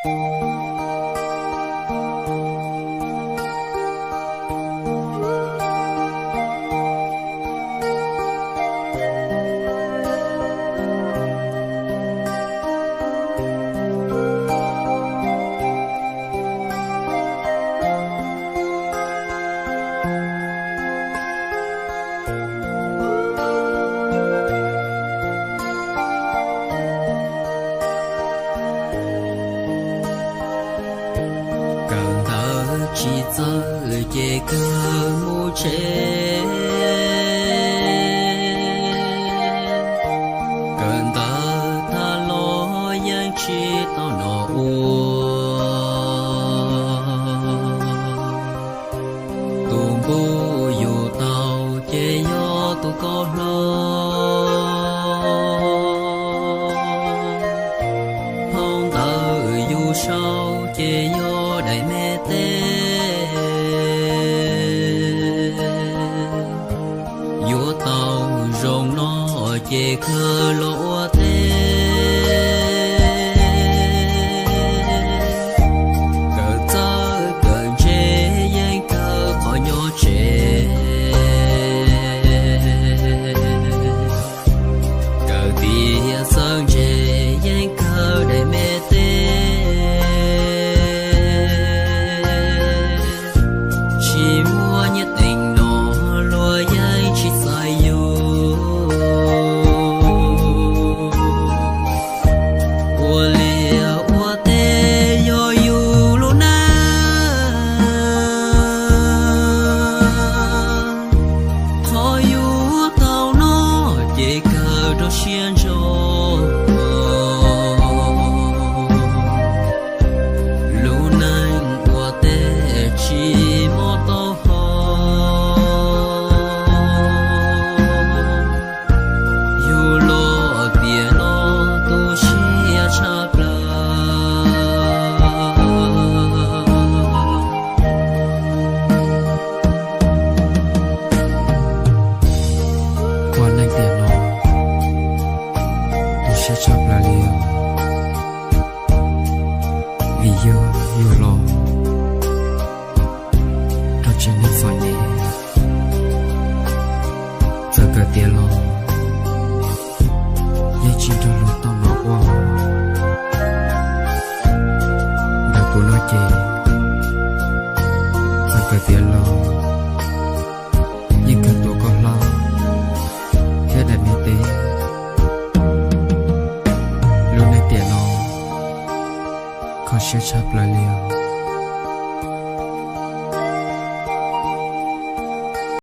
Kawm ntawv tsis txawj ces kawg mus tsev. Kawm ntawv tag los yeej tsis tau noj ua. Tus npug yug tau ces yog tus koj hlob. Phau ntawv yug sau ces yog daim me teb. Yuav tau zoo no ces kawg los ua teb. Kawm txawj kawm ntse yeej kawg qhov nyob tsev. Kawm tiav txawj ntse yeej kawg daim me teb. Tsis muaj nyiaj teev no luag yeej tsis txais yus. Ua liaj ua teb yog yus lub neej. Qhov yuav tau noj ces kawg rau siab ntso. Lub neej ua teb tsis mob taub hau. Yug los tiam no tu siab tshaj plaws. Ua neej tiam no tu siab tshaj plaws li os. Vim yug, yug los rau tsev neeg txom nyem. Txawm kawm tiav los yeej tsis nrog luag tau noj ua. Ntawm kuv no ces txawm kawm tiav los yeej kawg tuav koj hlob thiab daim me teb. Lub neej tiam no kho siab tshaj plaws li os.